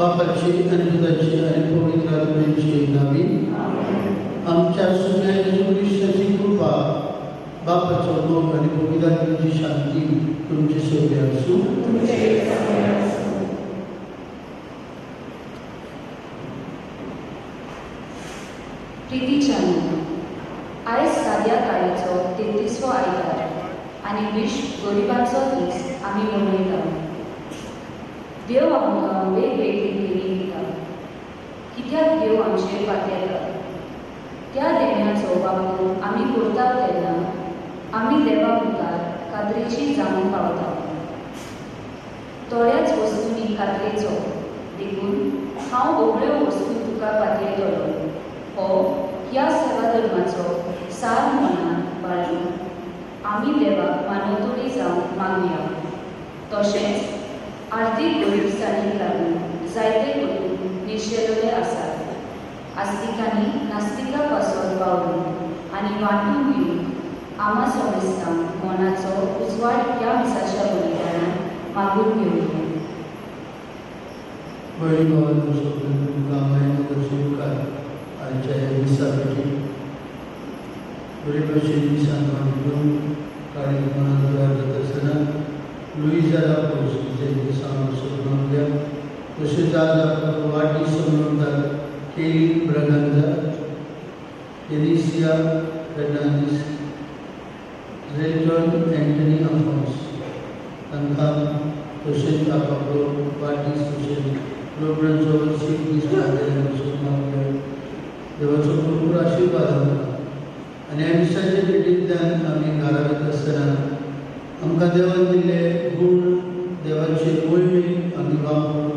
बापाची आणि पुताची आणि पवित्र आत्म्याची नावी. आमच्या सुन्या जेजू ख्रिस्ताची कृपा, बापाचो मोग आणि पवित्र आत्म्याची शांती तुमचे सगळे आसूं. प्रितीच्यानो, आयज साद्या काळेचो 33वो आयतार आनी विश्व गरिबांचो दीस आमी मनयतात. देव आमकां वेगवेगळी देणी दिता, कित्याक देव आमचेर पातयेता. त्या देण्याचो वापर आमी करतात तेन्ना आमी देवा मुखार कातरेची जावंक पावता. थोड्याच वस्तूंनी कातरेचो, देखून हांव सगळ्यो वस्तू तुका पातयेतलो हो ह्या सेवा धर्माचो सार मनांत बाळगून आमी देवाक मानवतोडी जावन मागया. तशेंच आर्थीक गरिबसाणीक लागून जायते करून निर्शेलेले आसात. आस्तिकांनी नास्तिकां पासत वावरून आनी वांटून दिवंक आमा समेस्तांक मनाचो उजवाड ह्या मिसाच्या बलिदानान मागून घेवया. बहिणी भावांनो, सगळ्यांना तुमकां मायेन दर्शन आयच्या ह्या दिसा भेटी बरे भशेन दिसान मागून काळी मनात तयार जाता आसतना लुईजा लापोस हिचे दिसा मागया. तशेंच आज आपलो वाडदीस मनोवतात केली ब्रगांजा, एलिसिया फेर्नांडीस, रेल्टन अँटनी अफोन्स तांकां तशेंच आपलो वाडदीस तशेंच लोकांचो वर्सीक दीस मागया. देवाचो भरपूर आशिर्वाद आमकां आनी ह्या मिसाचे भेटींतल्यान आमी घरा वता आसतना आमकां देवान दिल्ले गूण, देवाचे मोहिमे आमी वापरून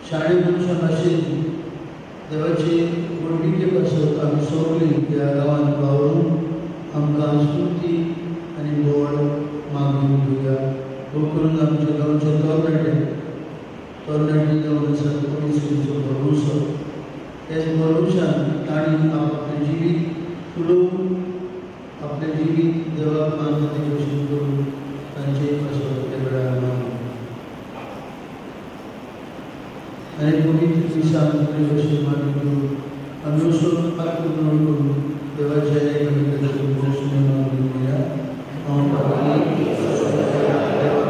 शाणे मनशां भाशेन देवाचे व्हडविके पासत आमी सगळीं त्या गांवांत वावरून आमकां स्फूर्ती आनी बळ मागून घेवया. हो करून आमच्या गांवचे तरणाटे तरणाटे जावन आसा पोलिसांचो भरवंसो, त्याच भरवंशान तांणी आपलें जिवीत फुलोवन आपलें जिवीत देवाक मानता ते भशेन करून तांचे पासत त्या वेळार मागून आनी पवित्र दिसान बरे भशेन मागून घेवन आमी वचून पात्र करून देवाच्या एकामेकाचेर भोवसणे मागून घेवया. हांव पात्री देवा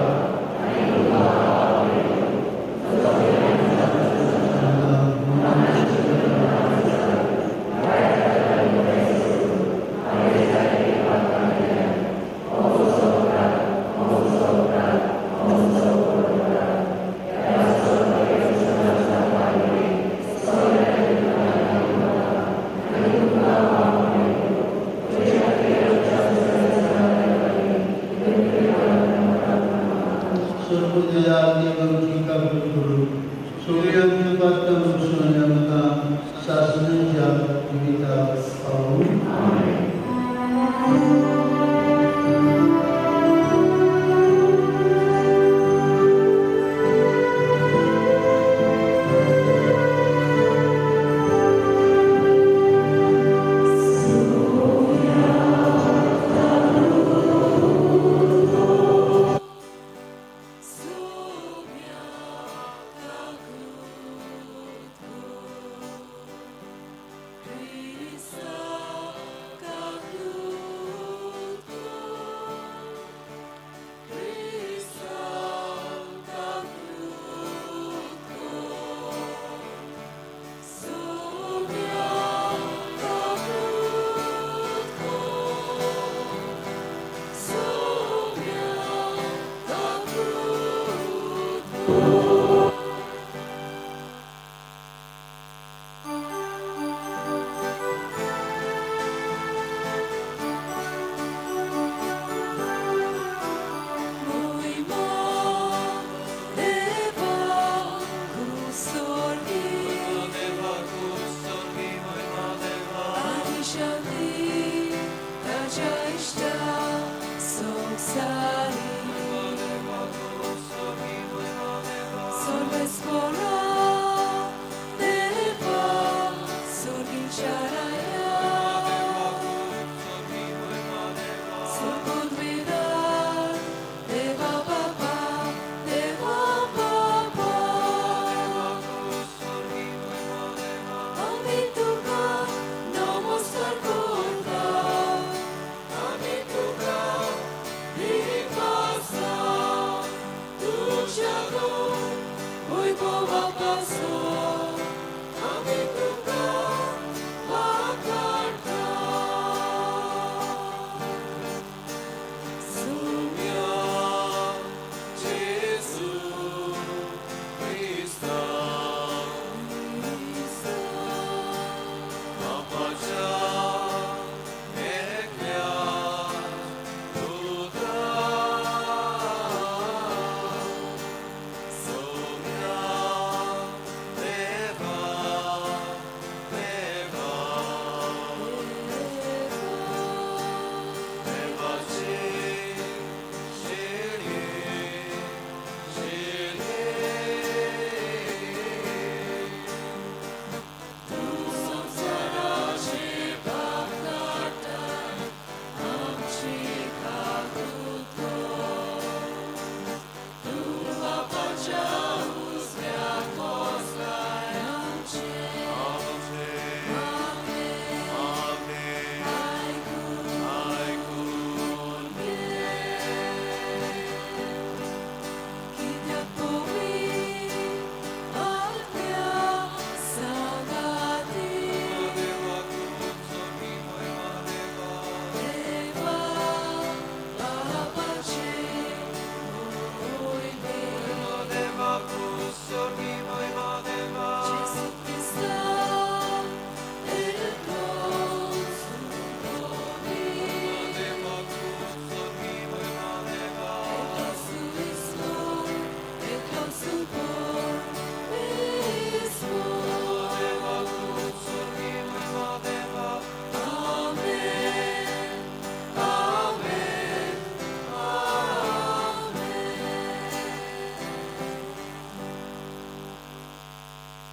सर्वदेवाची काकूट करून सगळी आमची पात्रां बसून आमकां सासणाच्या जिविताक पावूं.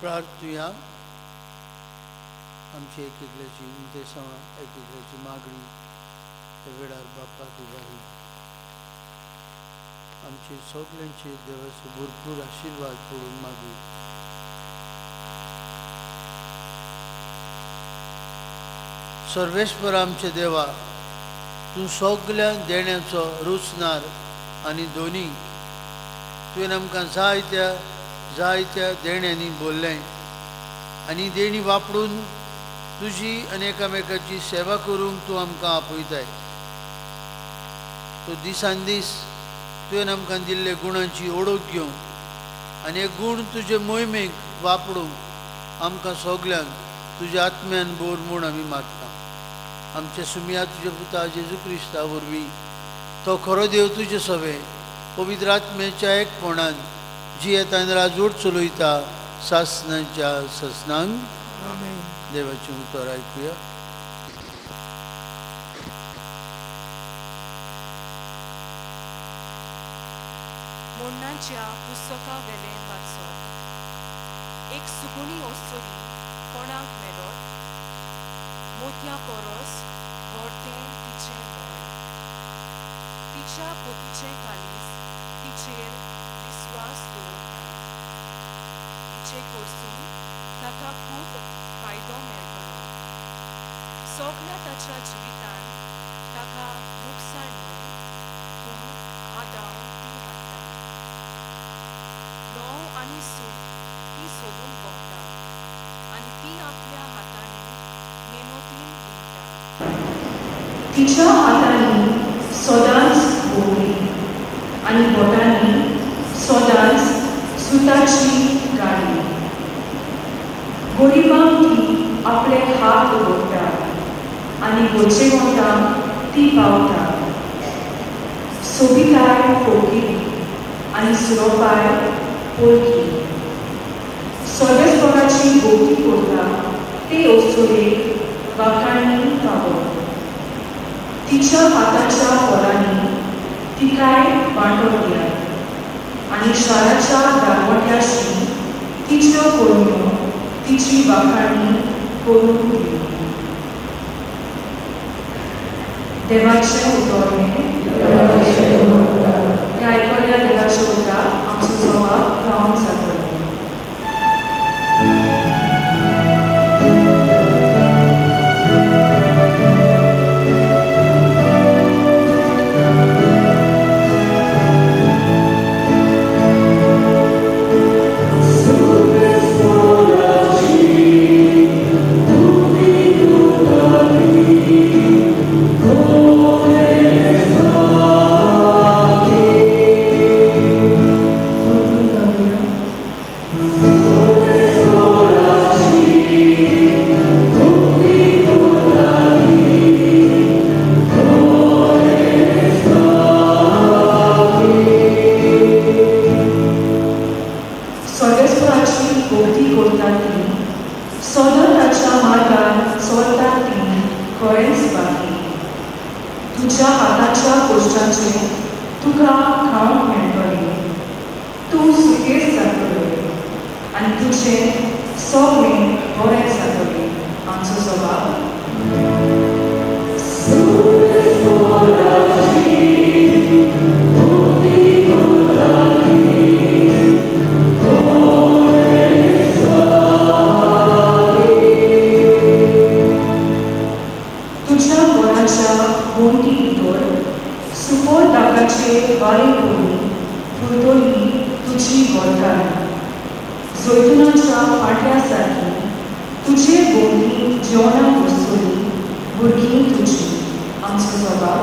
प्रार्थुया. आमची एक एकल्याची इंतेसांवां, एक एकल्याची मागणी त्या वेळार बापाक उबारी. आमचे सगल्यांचे देवाचो भरपूर आशिर्वाद पडून मागू. सर्वेश्वर आमचे देवा, तूं सगल्या देण्याचो रुचणार आनी दोनी. तुवें आमकां जायत्या जायत्या देण्यांनी बोल्लें आनी देणी वापरून तुजी आनी एकामेकाची सेवा करूंक तूं आमकां आपयताय. तूं दिसान दीस तुवें आमकां दिल्ले गुणांची ओळख घेवंक आनी हे गूण तुजे मोहिमेक वापरूंक आमकां सगल्यांक तुज्या आत्म्यान बोर म्हूण आमी मागता. आमचे सुमया तुज्या पुता जेजू क्रिस्ता वरवीं तो खरो देव तुजे सवे पवित्र आत्म्याच्या एकपणान जियेतान राजवट चलयता सासनाच्या ससनांक. देवाचें उतर आयकुया. मोडणाच्या पुस्तका वेलें वाचप. एक सुगुणी ओसरी कोणाक मेलोत, मोतयां परस व्हड तें तिचें मोल. तिच्या पोतीचें कालीस तिचेर विस्वास दवरता. तिचे कडसून ताका खूब फायदो मेळटलो. सगल्या ताच्या जिवितान ताका लुकसाण न्हय पूण आदाव ती हाडटा. ल्हंव आनी सूत ती सोदूंक भोंवता आनी ती आपल्या हातांनी मेनोतीन विणटा. तिच्या हातांनी सदांच भोंवली आनी बोटांनी सदांच सुताची गाडी. गरिबांक ती आपले हात उगडटा आनी गरजेवंतांक ती पावता. सोबिताय फोकिरी आनी सुरोपाय पोरकी. सर्वेस्पराची भोवती करता ते अस्तुरेक वाखाणणी फावो. तिच्या हाताच्या फळांनी तिकाय वांटो दियात आनी शाराच्या दारवट्याशी तिच्यो करण्यो तिची वाखाणणी करूंक दिवं. देवाचें उतर हें. ह्या आयकल्ल्या देवाच्या उतराक आमचो जवाब रावन जातलो. Thank सदां ताच्या मार्गार चलतात तीं खरेंच बाकी. तुज्या हाताच्या कश्टाचें तुका खावंक मेळटलें. तूं सुखेस्त जातलो आनी तुजें सगळें बरें जातलें. आमचो स्वभाव. तुज्या घराच्या वण्टी भितर सुकोर दागाचे वारें करून फुलतली तुजी घरकान्न. जैतुनाच्या पाट्या सारकी तुजे भोंवती जेवणाक बसतली भुरगीं तुजी. आमचो स्वभाव.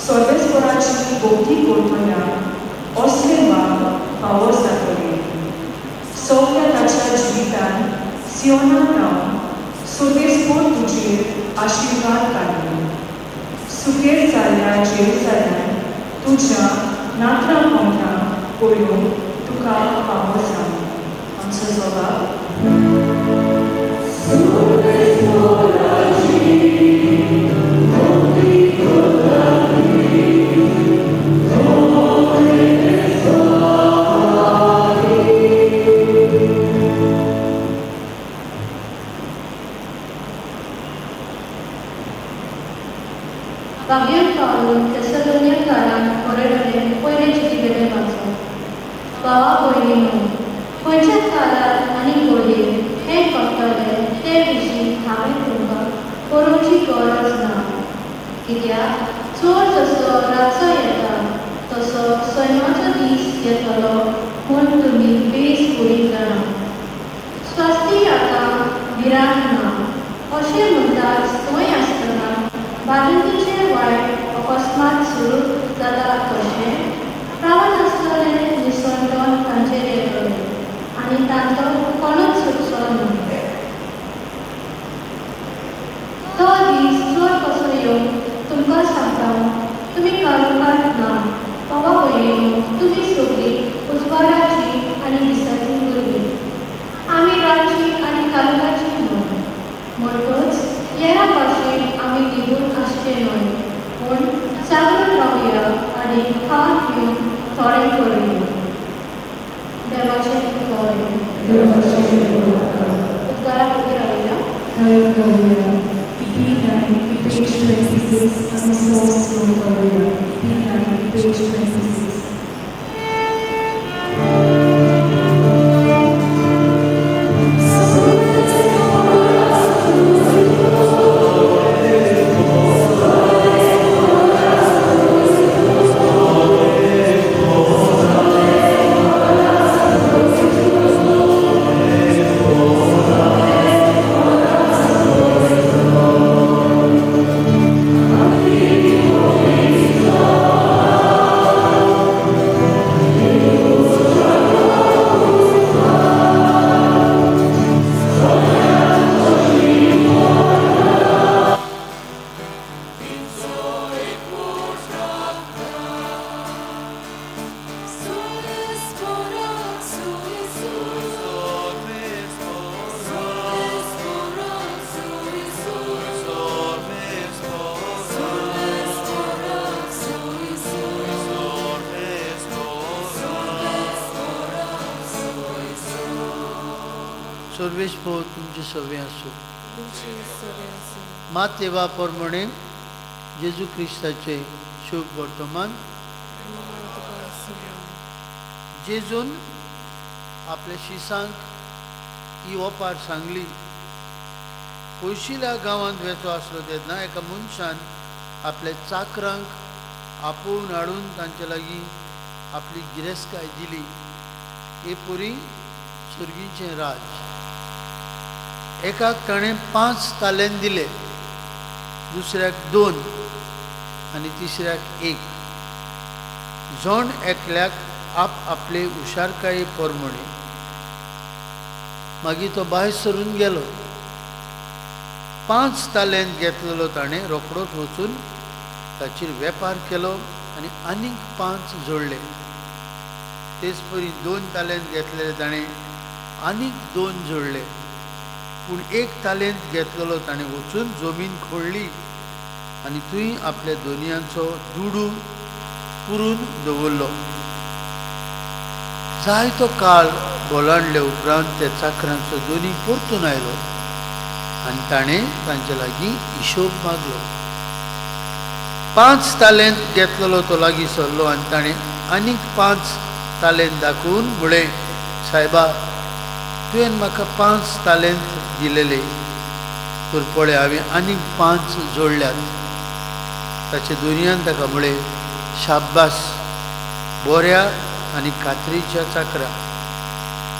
सर्वेस्पराची भक्ती करतल्या असले वाग फावो जातले. सगल्या ताच्या जिवितान सियोना रावन सर्वेस्पर तुजेर आशिर्वाद काडले. सुखेर जाल्ल्या जेरुजाल्यान तुज्या नातरां पोंतां पळोवन तुका फावो जावं. आमचो स्वभाव. भाग्यान पावलून थेसलोनिकारांक बरयलेलें पयलें चिटी वेलें वाचप. भावा भयणींनो, खंयच्या काळार आनी घडये हें घडटलें ते विशीं हांवें तुमकां बरोवची गरज ना, कित्याक चोर जसो रातचो येता तसो सैमाचो दीस येतलो म्हूण तुमी बेस बरी जाणा. स्वास्ती आतां भिरांत ना अशें म्हणटात थंय आसतना बाळंटीचें वायट अकस्मात सुरू जाता तशें रावनासतलें निसंटन तांचेर येतलें आनी तांचो कोणूच सुटचो न्हय. तो दीस चोर कसो येवन तुमकां सांगता, तुमी काळोखांत ना. भावा भयणींनो, तुमी सगळीं उजवाडाची आनी दिसाची भुरगीं. आमी रातची आनी काळोखाची न्हय. म्हणटच येरा भाशेन आमी न्हिदून आसचे न्हय, पूण जागृत रावया आनी खावन पिवन थोडें करुया. देवाचें बरें. उद्गाराक उबी रावया. Hallelujah. P9, page 26, Amisos Gloria. P9, page 26. सर्वेस्पर तुमचे सवे आसूं. मातेवा प्रमाणे जेजू क्रिस्ताचे शुभ वर्तमान. जेजून आपल्या शिसांक ही ओपार सांगली. पयशिल्या गांवांत वेचो आसलो तेन्ना एका मनशान आपल्या चाकरांक आपोवन हाडून तांचे लागीं आपली गिरेस्तकाय दिली. हे पुरी सुर्गीचें राज. एकाक ताणें 5 तालेंत दिले, दुसऱ्याक 2 आनी तिसऱ्याक 1. जण एकल्याक आप आपले हुशारकाये प्रमाणे. मागीर तो भायर सरून गेलो. 5 तालेंत घेतलेलो ताणें रोखडोच वचून ताचेर वेपार केलो आनी आनीक 5 जोडले. तेच परी 2 तालेंत घेतलेले ताणें आनीक 2 जोडले. पूण 1 तालेंत घेतलेलो ताणें वचून जमीन खोडली आनी थंय आपल्या दोनयांचो दुडू पुरून दवरलो. जायतो काळ बोलांडले उपरांत त्या चाकरांचो दोनी परतून आयलो आनी ताणें तांचे लागीं हिशोब मागलो. 5 तालेंत घेतलेलो तो लागीं सरलो आनी ताणें आनीक 5 तालेंत दाखोवन म्हळें, सायबा, तुवें म्हाका 5 तालेंत दिलेले, तर पळय हांवें आनीक 5 जोडल्यात. ताचे दोनयान ताका म्हळें, शाब्बास, बऱ्या आनी कात्रीच्या चाकरा,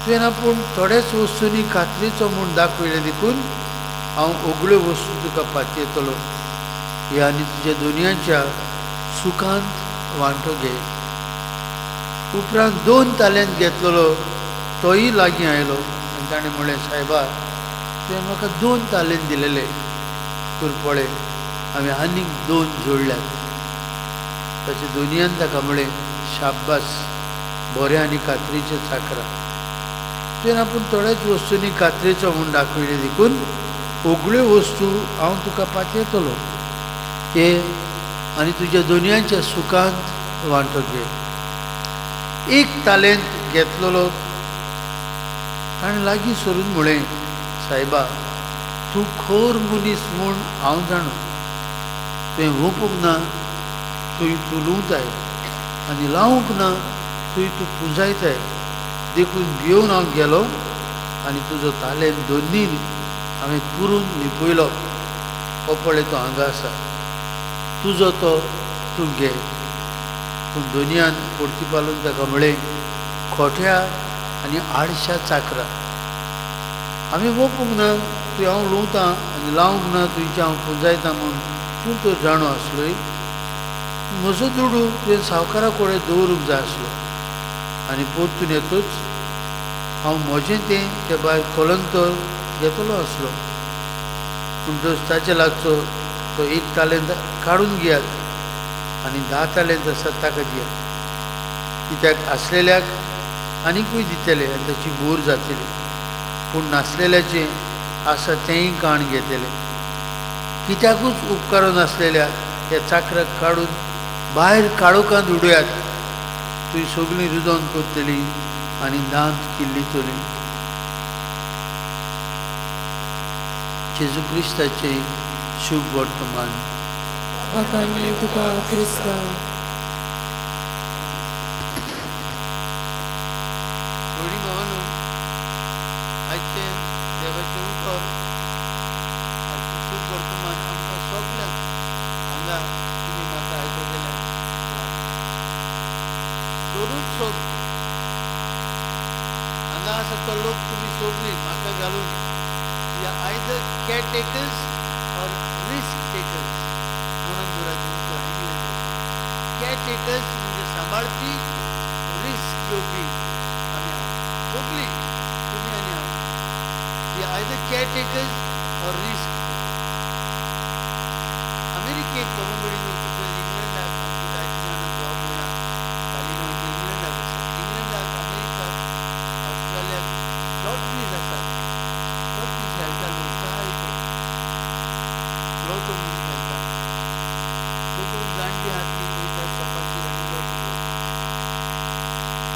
तुवें आपूण थोड्याच वस्तूंनी कात्रीचो म्हूण दाखयलें देखून हांव ओगळ्यो वस्तू तुका पातयेतलो. हे आनी तुज्या दोनयांच्या सुखांत वांटो घे. उपरांत 2 तालेंत घेतलेलो तोय लागीं आयलो आनी ताणें म्हळें, सायबा, तुवें म्हाका 2 तालेंत दिलेले, तर पळय हांवें आनीक 2 जोडल्यात. ताचे दोनयान ताका म्हळें, शाब्बास, बऱ्या आनी कात्रीचे चाकरा, तुवें आपूण थोड्याच वस्तूंनी कात्रीचो म्हूण दाखयलें देखून ओगळ्यो वस्तू हांव तुका पातयेतलो. हे आनी तुज्या दोनयांच्या सुखांत वांटो घे. 1 तालेंत घेतलेलो ताणें लागीं सरून म्हळें, सायबा, तूं खोर मनीस म्हूण हांव जाणो. तुवें वोपूंक ना थंय तूं लुंवताय आनी लावंक ना थंय तूं पुंजायताय. देखून भियोवन हांव गेलो आनी तुजो तालेंत दोन्नी हांवें पुरून लिपयलो. हो पळय तो हांगा आसा, तुजो तो तूं घे. पूण दोनयान परती पालून ताका म्हळें, खोट्या आनी आडश्या चाकरा, हांवें वोपूंक ना थंय हांव लुंवतां आनी लावंक ना थंयचें हांव पुंजायतां म्हूण तूं तर जाणो आसलोय. म्हजो दुडू तुवें सावकारा कडेन दवरूंक जाय आसलो आनी परतून येतूच हांव म्हजें तें ते भायर कलंतर घेतलो आसलो. पूण दोस्त ताचे लागचो तो 1 तालेंत काडून घेयात आनी 10 तालेंत आसात ताका दियात. कित्याक आसलेल्याक आनीकूय दितले आनी ताची भोर जातली, पूण नासलेल्याचें आसा तेंय काण घेतले. कित्याकूच उपकारून नासलेल्या त्या चाकराक काडून भायर काळोखांत उडयात. थंय सगळीं रुदोन करतली आनी दांत किल्लितली. जेजू क्रिस्ताचें शुभ वर्तमान. वाखाणणी तुका क्रिस्ता. भयणी भावांनो, आयचें देवाचें उतर, आयचें शुभ वर्तमान आमकां सगल्यांक हांगा तुमी म्हाका आयकतल्यांक दोनूच शब्द हांगा आसा तो लोक तुमी सगळीं म्हाका घालून या either caretakers or risk takers म्हणून देवाचें उतर इंग्लीश. केअरटेकर्स म्हणजे सांबाळपी, रिस्क घेवपी आमी आहात सगळीं, तुमी आनी हांव. We are either caretakers or risk. अमेरिकेक बाबा भयणीनो, इंग्लंडाक आमच्या जायते जाणां भाव भयणां तालिगांवचे इंग्लंडाक आसा. इंग्लंडाक, अमेरिकाक, ऑस्ट्रेलियाक लॉटरीज आसात. लॉटरी खेळटा लोक, जायते लोटो म्हणून खेळटा. लोक जाणटी आहात ती वयता शॉपाचेर आनी लोटो घेता.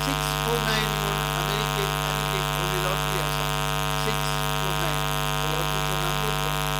649 म्हूण अमेरिकेक आनीक एक व्हडली लॉटरी आसा. 649 लॉटरीचो नंबर तो.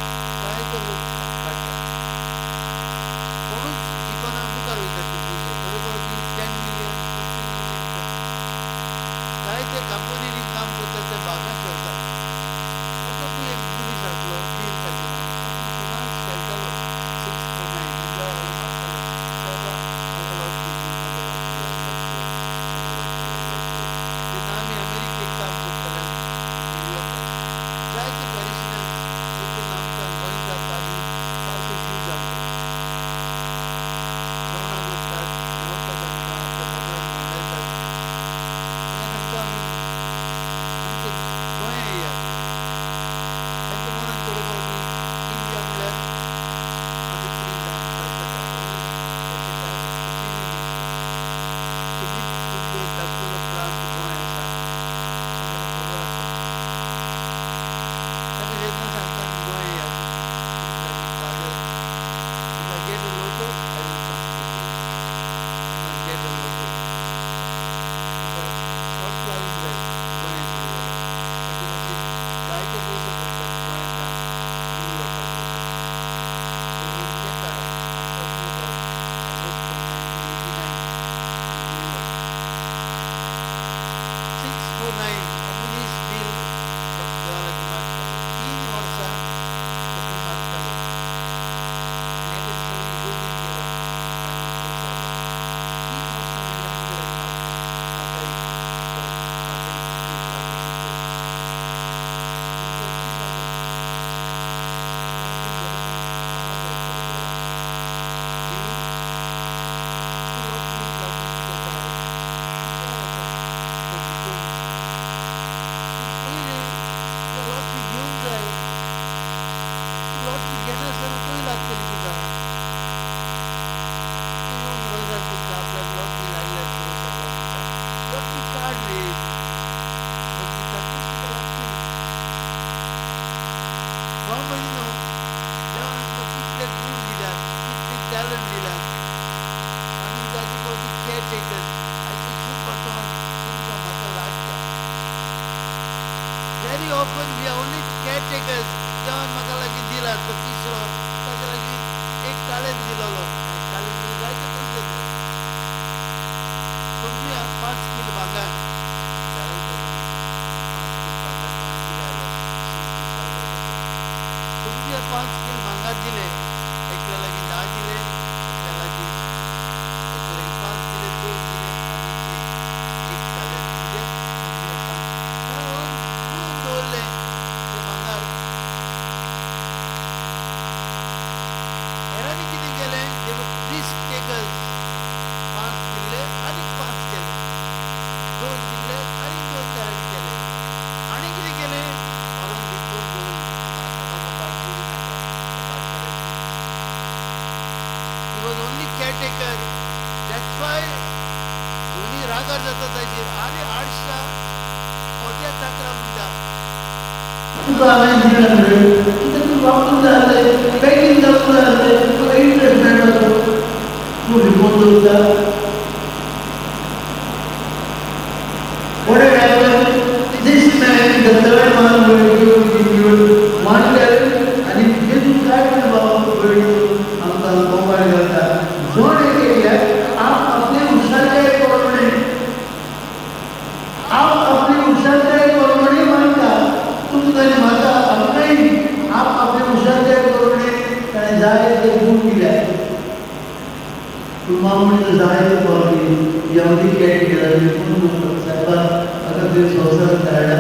Often we are only caretakers. देवान म्हाका लागीं दिला तो तिसरो, ताच्या लागीं एक ताळेंत दिलोलो. ताळेंत म्हणजे जायते पयशे ते. समजुया 5 कील भांगर, 5 कील भांगर कोणें दिलें जाल्यार, समजुया 5 कील भांगर दिले, एकल्या लागीं 10 दिले, एकल्या लागीं 5 दिले, 2 दिले आनी एक एक ताळेंत, म्हणजे समजुया 5. ताणें व्हरून पुरून दवरलें तें भांगर. हेरांनी कितें केलें? They were risk takers. 5 दिल्ले आनीक 5 केले, 2 दिल्ले आनीक 2 तयार केले आनी कितें केलें? व्हरून लिपोवन दवरलें. आतां म्हाका भानगडी नाका, भाटकाराची. He was only caretaker. That's why Dhoni रागार जाता ताजेर. आरे आडशा खोट्या चाकरा म्हणटा तुका हांवें दिला मरे, कितें तूं वापरूंक जाय आसलें, बँकीन जावंक जाय आसलें, तुका इंट्रस्ट मेळटा, तूं लिपोवन दवरता. What had happened? This man, the third one, will give one talent आणि जेजू काय म्हणटा बाबा आमकां बोवाळ घालता. जण एक एकल्याक आप आपली हुशारकाय प्रमाणे, आप आपली हुशारकाय प्रमाणे मानता. तुमकां आनी म्हाका आमकांय आप आपली हुशारकाय प्रमाणे ताणें जाय ते गूण दिल्या. पूण मामून जाय ते पावली यावदी कॅट केला पूण साहेबा आतां ते संवसार धाडला.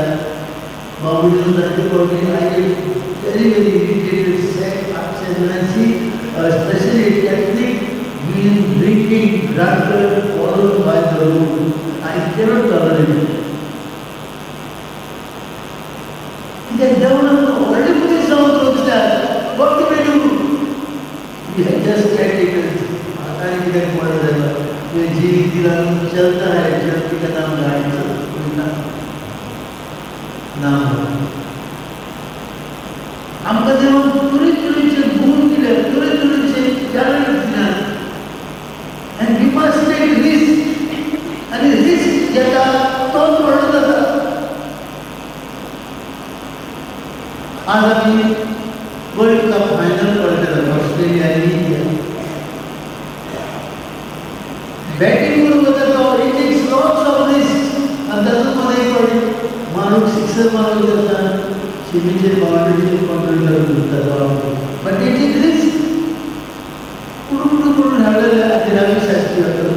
बाबूजी जायते पावटी I get very very irritated, sad, upset when I see especially Catholic being drinking drunkard followed by the road. I cannot tolerate it. कित्याक देवान आमकां व्हडले मनीस जावन दवरल्यात. What do we do? We are just caretakers. आता आनी कित्याक पडलं जायना. तुवें जिवीत दिला, चलता है, चलती का नाम गाडी, चल नाम. आमकां देवान तरेतरेचे गूण दिले, तरेतरेचे टॅलंट दिल्या and we must take risk. आनी रिस्क घेता तोच व्हडलो जाता. आज आमी वर्ल्ड कप फायनल पळयतले, ऑस्ट्रेलिया आनी इंडिया. बॅटिंग करूंक वता तो, he takes lots of risk आनी तातूंत मदें एक फावटी मारूंक सिक्सर मारूंक आसता, शिमीचेर बाउंड्रीचेर कंट्रोल करून दवरता तो. But it is risk. कुडू कुडू करून हाडलेले आनी रवी शास्त्री जातालो,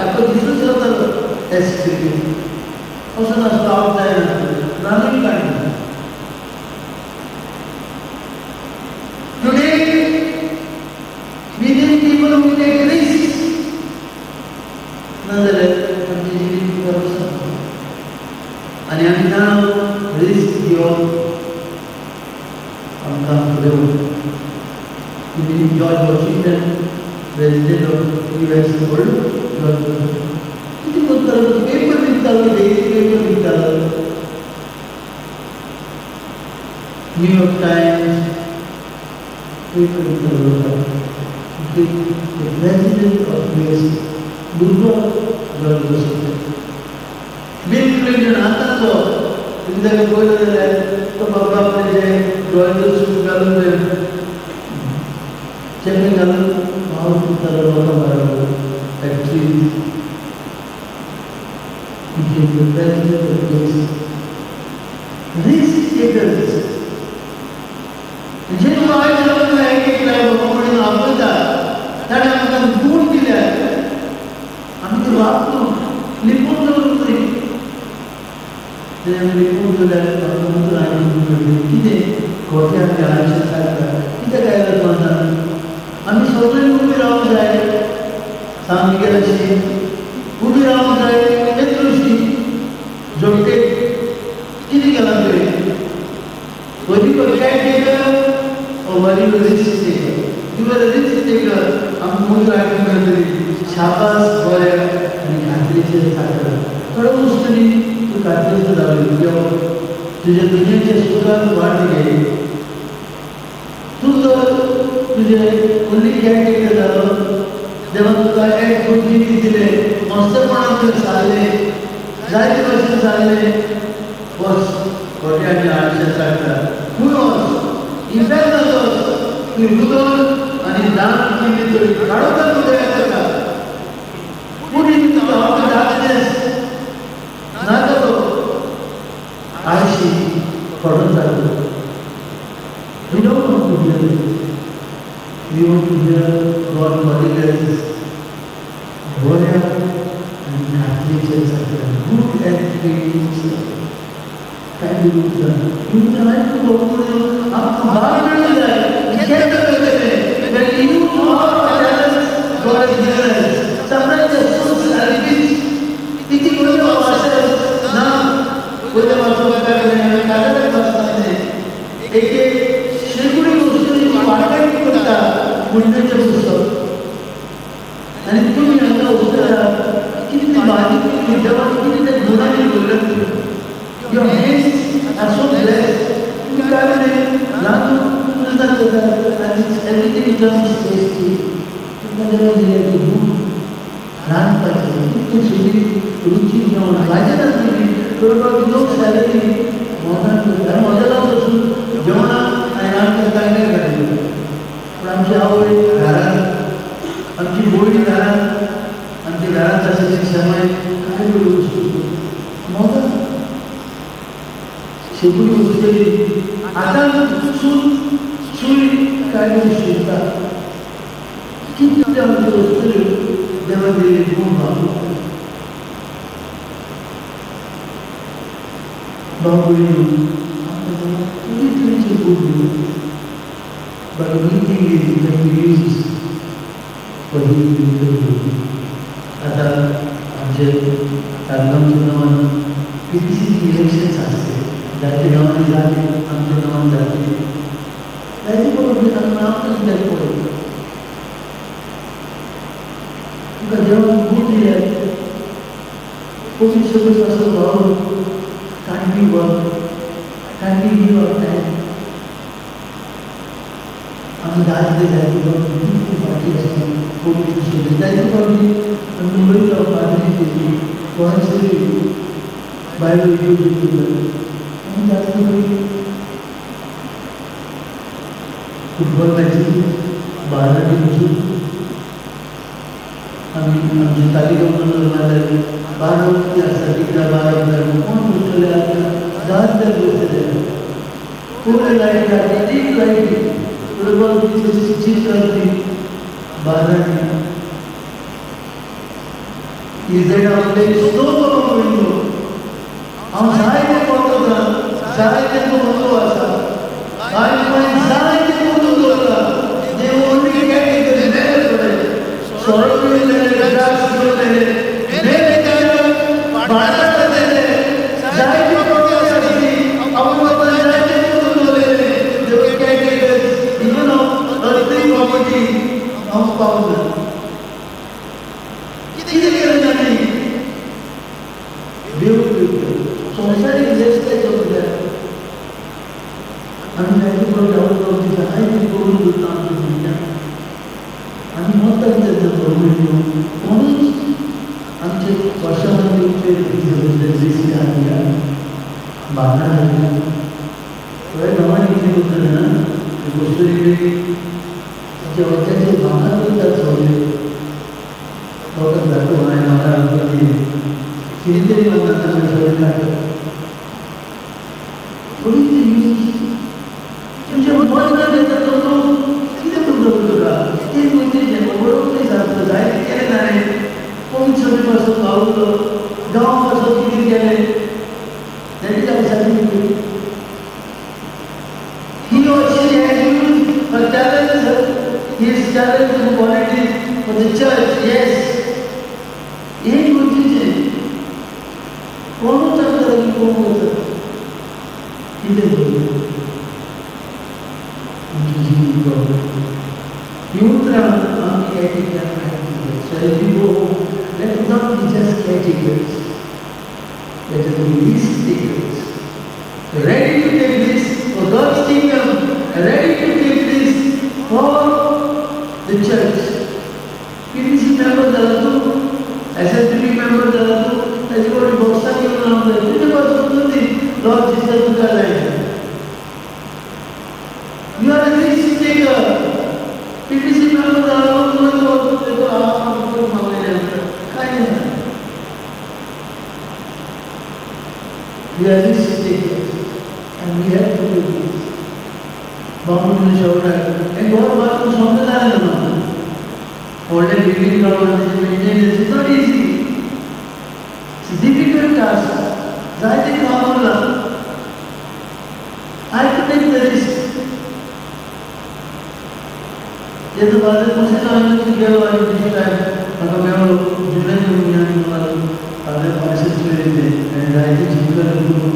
आख्खो दिसूच जातालो टेस्ट क्रिकेट. असो नासतो, आवट जायना, रनूय काडना. Today, we need people who take risks. नाजाल्यार आमचें जिवीत बरोबर आनी आमी जाणा रिस्क घेवप आमकां फुडें वता. तुमी George Washington, President of US, व्हडलो जॉर्ज वॉशिंग्टन, कितें करतालो? पेपर विकतालो, डेली पेपर विकतालो, न्यूयॉर्क टायम्स पेपर विकतालो. The President of US, भुरगो George Washington. Bill Clinton आतांचो, तुमी ताका पळयलो जाल्यार तो बाबा आपले जे रॉयल सूट घालून, चेपे घालून वावर करतालो लोकां बरोबर factories. Became the president of US. Risk takers. जे आयज आमकां एक एकल्या बाबा कडेन आपयता, ताणें आमकां गूण दिल्यात, आमी ते वापरून लिपून दवरूंक जाय. ते आमी लिपून दवरल्यार आमकां उतरां आयकूंक मेळटलीं. कितें खोटें आमच्या आयुश्यांत सारता, कित्याक आयला तूं? आमी सगळीं उबी रावंक जाय सामकें, उबी रावंक जाय पेत्रुशी जोडटे. कितें केलां तुवें? Were you a caretaker or were you a risk taker? You were a risk taker. आमकां उतरां आयकूंक मेळटली, शाबास बऱ्या आनी खात्रीचेर चाकरा. थोडो वस्तूंनी तूं खात्रीचो जालो, यो तुज्या दुनियेच्या सुखान वाट घे. तूं जर तुजें ओन्ली केअरटेकर जालो, देवान तुका एक गुड जिवीत दिलें, मस्तपणान तुवें सारलें, जायते भशेन सारलें, बस. कोट्यांच्या आरशे सांगता तूं वच इफेसाक वच तूं उदक आनी दान कितें तरी काडून तुका येता. Put into the outer darkness. ना तो आळशी पडून जातो. We don't want to hear it. We want to hear God calling us. बऱ्या आनी खात्रीचे जाता. Good and faithful. काय दिवं तुमच्या आमकां भाग मेळूंक जाय. केन्ना मेळटलें? When you know our talents, God has given us. Sometimes the souls are rich. किती गोष्टी ourselves ना वयल्या वाचूंक काय कागदार वाचता एक एक शेगुडी वस्तूची वाटाघाटी करता पुण्याचें पुस्तक आनी तुमी हांगा उरता कितली बारीक विद्यावान कितें ते गुणांनी भरले. Your hands are so blessed. तुमी काय म्हणलें ल्हान करता आनी everything becomes tasty. तुमकां देवान दिलें ती गुण रांदपाचें कितलें सोबीत रुचीक जेवण भाजयतात तुमी थोडो लोक सॅलरी मोगान करता आनी हॉटेलांत वचून जेवणाक आनी आमकां कांय कांय घालता. पूण आमची आवय घरांत, आमची भयणी घरांत, आमच्या घरांत आसा ती समय काय बरी वस्तू मोगान शेगुडी वस्तू आतां सून सुय काय बरी शिकता. कितले आमच्यो वस्तू देवान दिल्ले गुण भाव भाव भयणी आमकां तरेचे गुण दिले. But the main thing is that we use for His glory. आता आमचे तारगांवच्या गांवान PPC elections आसते. जायते गांवांनी जाले, आमच्या गांवान जाते. जायते पळोवप आमकां कित्याक पळोवप तुका देवान गुण दिले. कोणी सगळं असो भाव can't be work, can't be give our time. आमी दादले जायते फावटी फाटी आसता कोविड सोडले जायते फावटी आमी वयता पाद्री तेजी गोंयसरी बायलो येवच्यो आमी जातले पळय फुटबॉल मॅची बारांनी वचून आमी आमचे तालिका मारले 12 वरती आसा 11 12 कोण बसतले आतां दादले बसतले कोण लायट आसा एक लायट फुटबॉल चित्र बारांनी इजरायलांतले स्नो करून वयलो. हांव जायते पळयता जायते म्हत्व आसा आनी जायते करून दवरला. They only get it सोरो पिलेले, ड्रग्स घेतलेले, बाळांतलेले जायते प्रॉब्लेम आसा. आवय जायते करून दवरलेले. They were caretakers, even of earthly property. हांव पावना कितें केलें तांणी देव संवसारीक रस्त्याचो म्हळ्यार आमी जायते फावटी आवय बापूय जायतें करून दवरता आमच्या भुरग्यांक. आमी मत्ता तेन्ना बरोबर कोणूच आमचे वर्षां ड्रेसी घातल्या बांगडा घातल्या थोड्या गांवांनी कितें करता जाणा गोश्टी जेवणाचे भांगर करतात सगळे लोकांक धाकटो हांवें म्हाका रांदपाक कितें तरी वता सगळें काडटा. थोडी ती यूज तुमचें मन येता तो कितें करून तुका तें गरजेचें बरोबर सांगता जायतें केलें ताणें कोण सगळें पासून पावलो गांव पासून कितें केलें. That is our certificate. He or she has used her talents, his talents and qualities for the church, yes. एक गरजेचें कोणूच आमकां लागीं कोण वचत कितें करूं आमचें जिवीत ही उतरां आमची caretakers. So as we go home, let us not be just caretakers. Let us be risk takers. Ready to take risk for God's kingdom, ready to take risk for the church. PPC member जाला तूं, SSB member जाला तूं, ताजे कडेन बॉक्साक येवन रावता तुजे पासून दी लॉर्ड जिसस तुका पीबीसी मेंबर जालो काय ना. We are risk takers and we have to do this. बाबून शेवटाक हें घर बांदून सोंपें जालें ना. व्हडलें बिल्डींग काडून तेजें maintenance is not easy. It's difficult task. जायते काम उरलां. I have to take the risk. जेन्ना बाजार कशें हांवें गेलो आनी दुसरे टायम म्हाका मेळ्ळो जुलय म्हयन्यान हांवें पार्सल मेळिल्लें आनी जायते चिंतन करून.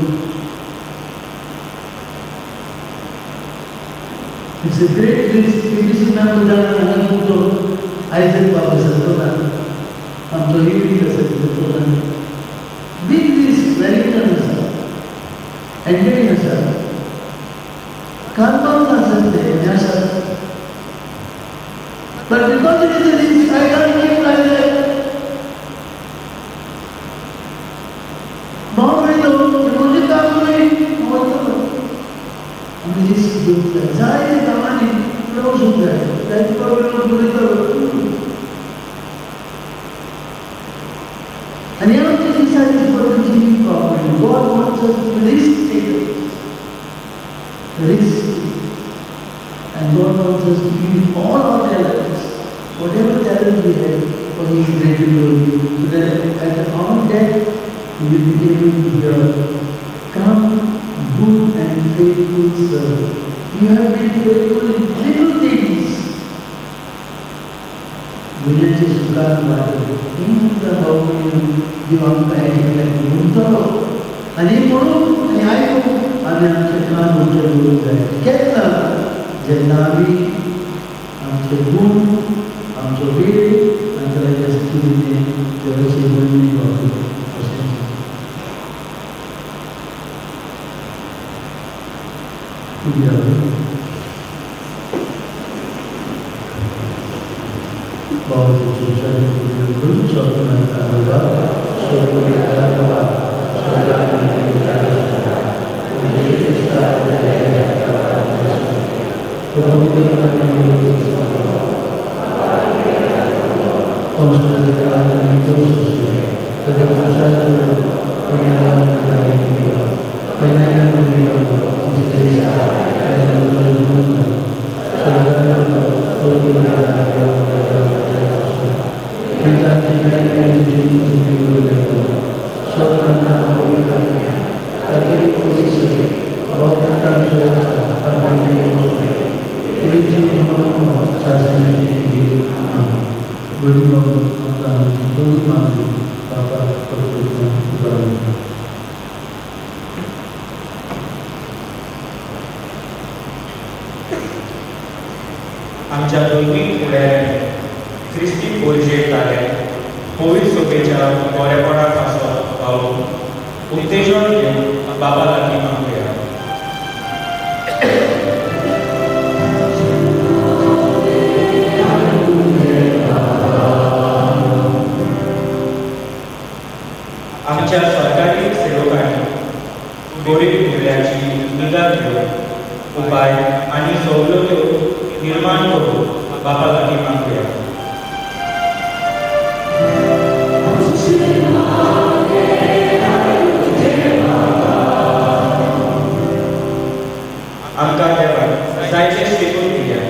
It's a great risk. PBC member जावन हांगा तुमचो आयजक बाब आसा तो ना, आमचो इवीक आसा तो ना. बीग रिस्क. वेलिंगटन आसा, एंटनी आसा, कार्बन आसा, ते आसा. But because it is a risk, I can't keep like that. भाव म्हणलो म्हजें काम न्हय, हांव वयतलो. आमी रिस्क घेवंक जाय. जायते कामांनी फुडें वचूंक जाय. जायते प्रॉब्लेम उलयतलो. आनी आमच्या दिसाची पद्दत जिवीत problem. God wants us to risk takers. Risk. And God wants us to use all our talents, whatever talent we have, for His greater glory, so that at our death we will be able to hear, "Come, good and faithful servant. You have been faithful in little things." भुरग्यांचे सुखान वाटत तुमकां भाव देव आमकां एकमेकांक म्हणटलो आनी म्हणून आनी आयकून आमी आमचें कान उक्तें दवरूंक जाय. केन्ना? जेन्ना आमी आमचे गूण, आमचो वेळ आनी ताच्या स्थितीने देवाची वर्णी वापरता अशें. आमच्या दोनूय फुडाऱ्यांनी क्रिस्ती पोरजेकाले पवित्र सोबेच्या बरेपणा पासत पावून उत्तेजन घेवन बाबा लागीं मागुया. आमच्या सरकारी सेवकांनी गरीब मुल्याची निगा घेवन उपाय आनी सवलत्यो निर्माण करून बाबा लागीं मागुया. आमकां देवान जायते शिकून दिल्या.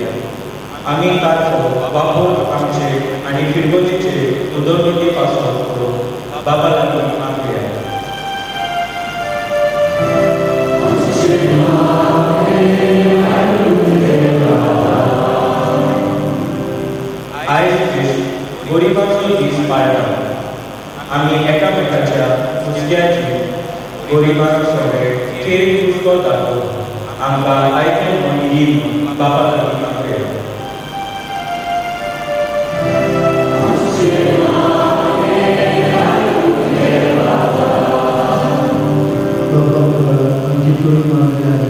आमी ताचो वापर आमचे आनी फिरगोजेचे उदरगती पासत करून बाबा लागीं मागुया. आयज दीस गरिबांचो दीस पाळटा. आमी एकामेकाच्या हुस्क्याची गरिबांक सगळे केरी हुस्को दाखोवन आमकां आयतें मन दी म्हूण बाबा लागीं मागुया. आमची थोडी मागणी आहे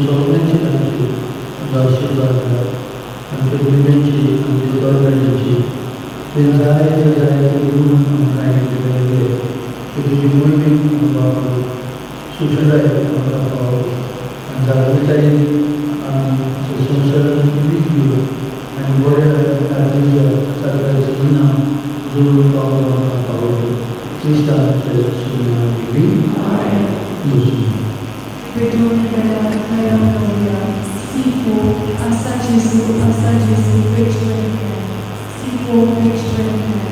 सगळ्यांची आमचो आशिर्वाद, आमच्या भुरग्यांची, आमच्या गव्हर्मेंटाची ते जायते जायते गुण आमकां आयिल्ले मेळ्ळे. ते तुजी मोहिमी आमकां सुशेगाद आमकां पावो आनी जागृतायेन आमी संवसारांत जिवीत दिवं आनी बऱ्या खात्रीच्या सगळ्या सुना जोडून पावलो पावलो क्रिस्तांचे सुना दिली. C4, Asa Jesu, Asa Jesu, page 29. C4, page 29.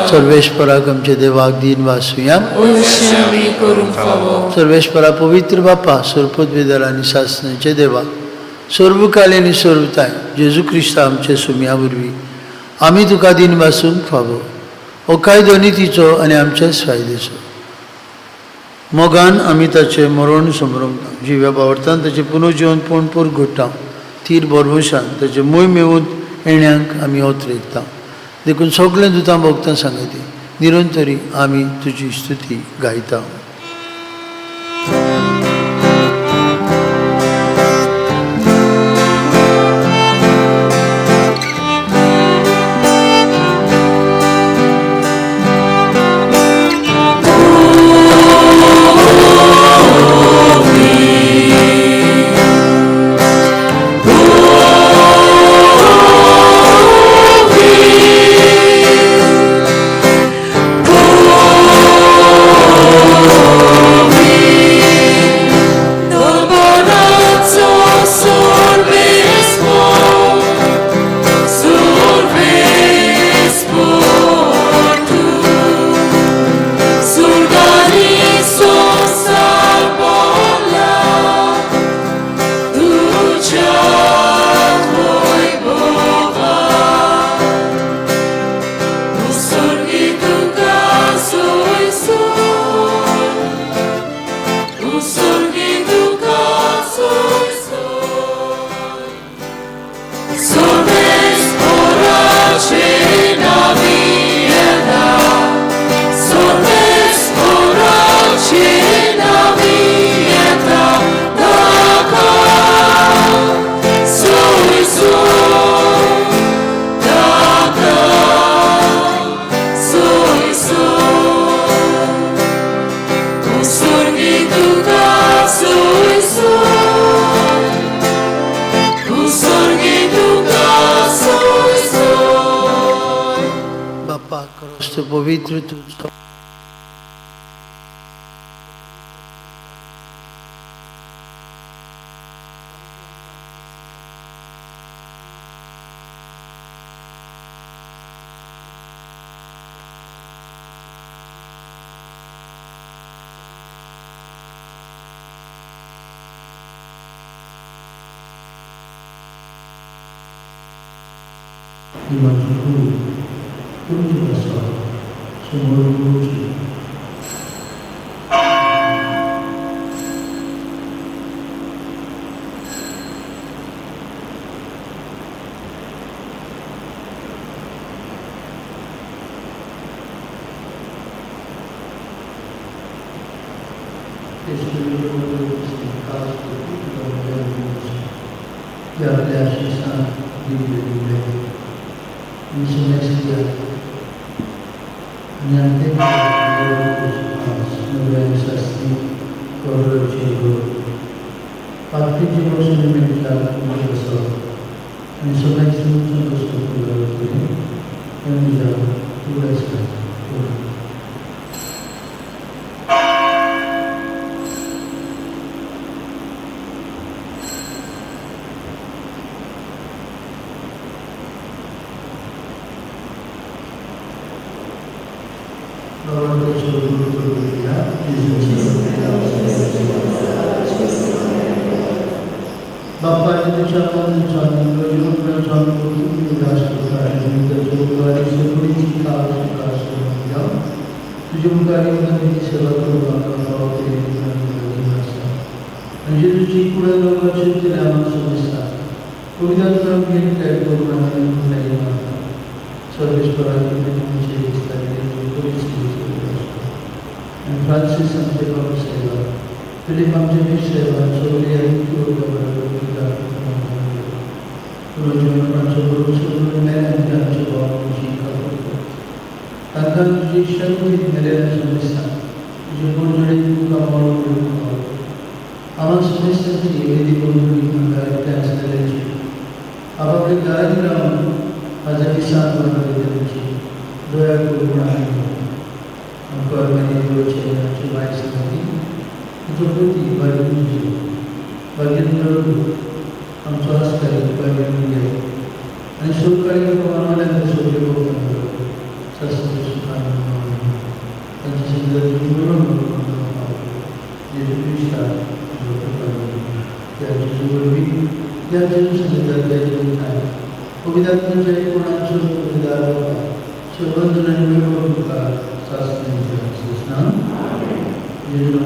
सर्वेश्वराक आमचे देवाक दीन वासुया. सर्वेश्वरा पवित्र बापा सर्पोद्वेदर आनी सासनाचे देवा सर्वकाली आनी सर्वताय जेजू क्रिस्ता आमचे सुम्या वरवीं आमी तुका दीन वासूंक फावो. हो कायदो नितीचो आनी आमच्याच फायदेचो. मोगान आमी ताचें मरण समरमता जिव्या बावडतान ताचें पुनर्जिवन पूर घडटा तीर बरभोशान ताचें मूय मेवून येण्यांक आमी ओतरेकता. देखून सगळें दुतां भोगतां सांगती निरंतरी आमी तुजी स्तुती गायता. पवित्र तुझो तुमचे पासत समोर दिवची. आपल्या आशिषान दिलेले शास्त्री पातळीचे आणि सगळ्यांची फ्रांसीस आमचे बाबू साहेबा, फिलीप आमचे बीस साहेबा, सगळे आमचे भाव तांकां तुजी शक्ती मेरेन समजता तुजे कोण तुका मरण आम्हाला समजताची वेदी करून तांकां एकठांय आसलेल्याची आपापल्या घरांनी रावन म्हाज्या दिसान बरोबर दया करून आमी आमकां देवाचे आमची माय सांगली तुजो पुती बागेन तुजी बागेन आमचो आसताली बागेन गेले आनी सुखारी मानवल्यान सगळे शास्त्र सुखान तांचे संदर्भ जेजू क्रिस्ता त्या जेजू वरवीं त्या जेजू संदर्भात पवित्र कोणाचो पवित्र संबंध तुका जेजू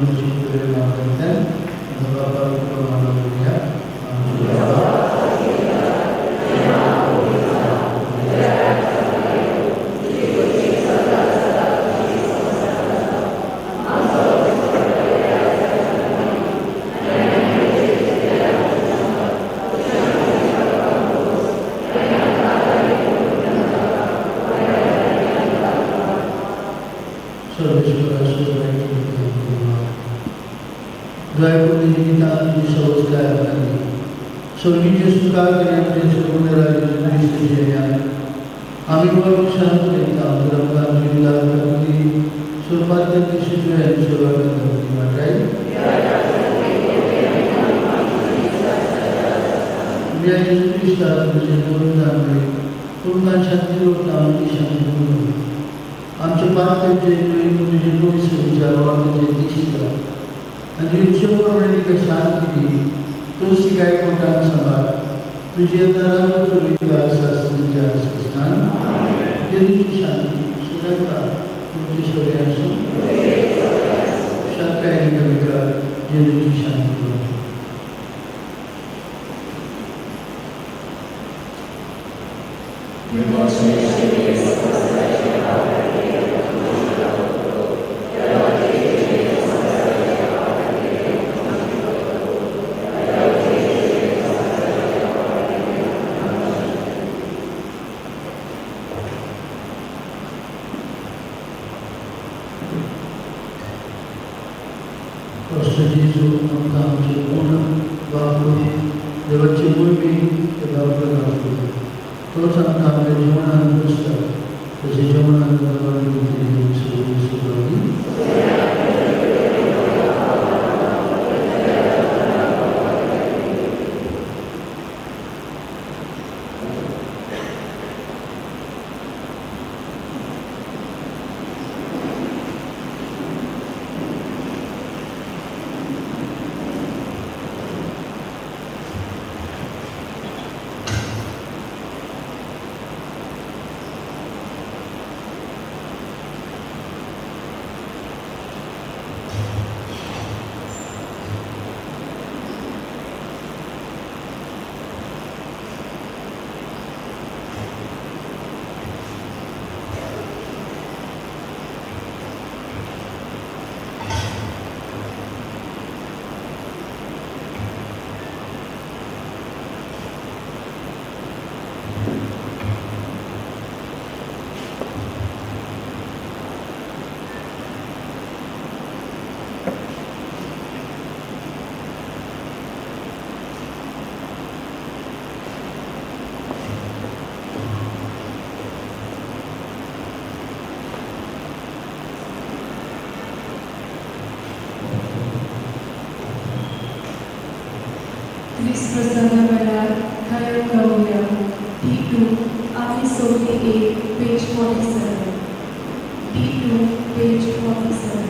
प्रसंगा वेळार गायन गावया. D2, आमी सोगली एक, पेज 47. D2, page 47.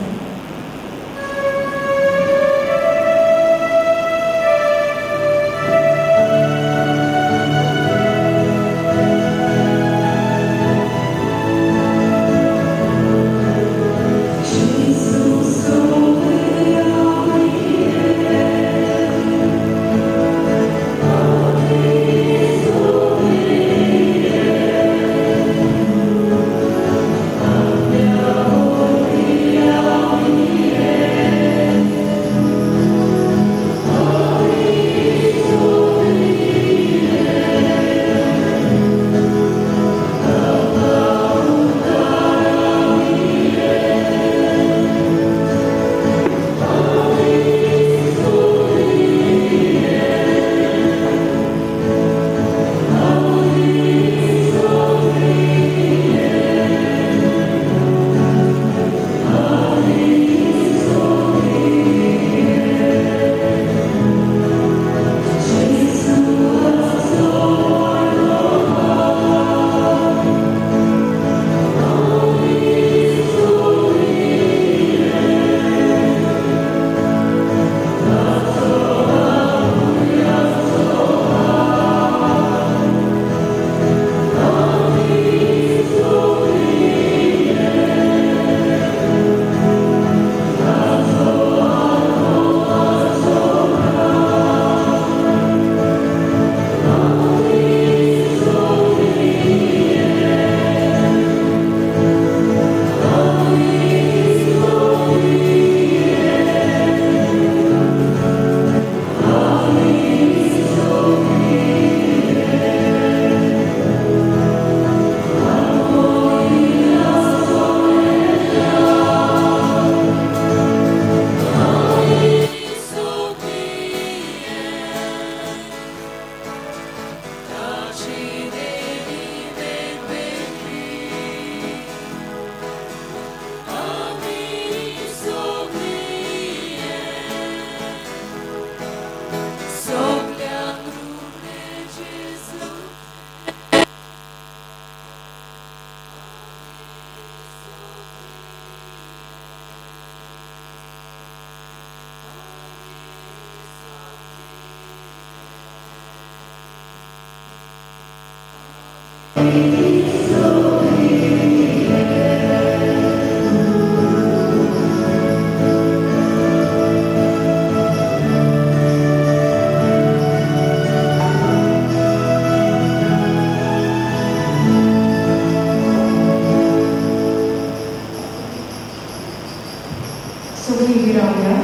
सगळीं उबी रावया.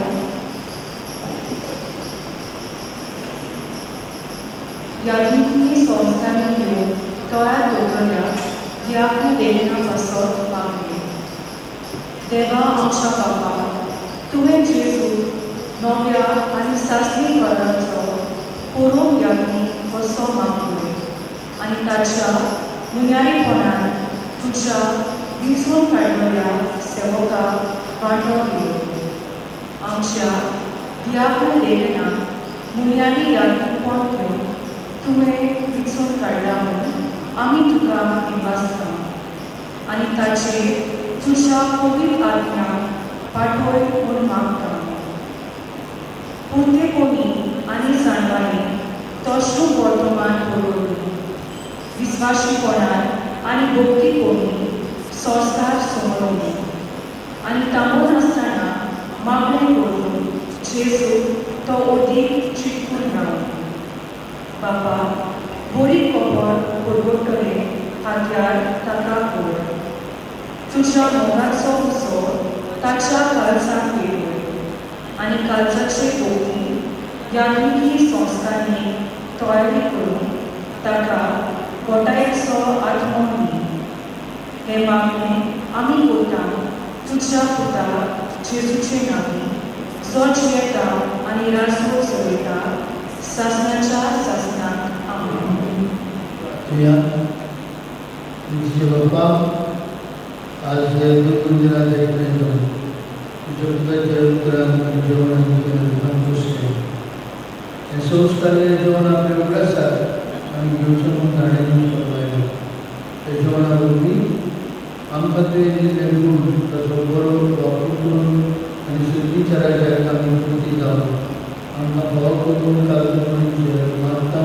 याज्ञिकी संस्थांनी येवन तयार दवरल्या दियाकू देना पासत मागलें. देवा आमच्या बापा, तुवें जेजू नव्या आनी सासणी कराचो पोरोम याज्ञीक कसो मागलो आनी ताच्या मुन्यारीपणान तुज्या विंचून काडलेल्या सेवकाक वांटो दिलो. आमच्या दियाकू देना मुन्यांनी याज्ञीकपण घेवन तुवें विंचून काडला म्हूण आमी तुका दिवासता आनी ताचेर तुज्या पवित्र आत्म्याक पाठय म्हूण मागता. पुरतेपणी आनी जाणवायेन तो शुभ वर्तमान बरोवन विस्वाशीपणान आनी भक्तीपणी संवसार समरोवन आनी थांबनासतना मागणें करून जेजू तो अदीक चिटकून राव. बापा, बरी खबर परगटतले हातयार ताका कर. तुज्या मोगाचो उजो ताच्या काळजांत पेटय आनी काळजाचे भोंवती याज्ञिकी संस्थांनी तयारी करून ताका घटायेचो आत्मो दी. हें मागणें आमी करता तुज्या पुता जेजूचे नांवी, जो जियेता आनी राजवट चलयता सासणाच्या सासणाक. आमेन. तुया तुझे बापा, आज हे मंदिरात एकठांय जावन तुझ्या पुताच्या उतरान आनी जेवणान तुज्या खुश केलें. हें संस्कारलें जेवण आपले उगडासाक आमी घेवचें म्हूण ताणें फरमायलें. त्या जेवणा वरवीं आमकां तुवें दिल्लें गूण ताचो बरो वापर करून आनी शुद्धीच्या राज्याक आमी कृती जावन आमकां फावो करून कालचेर मागता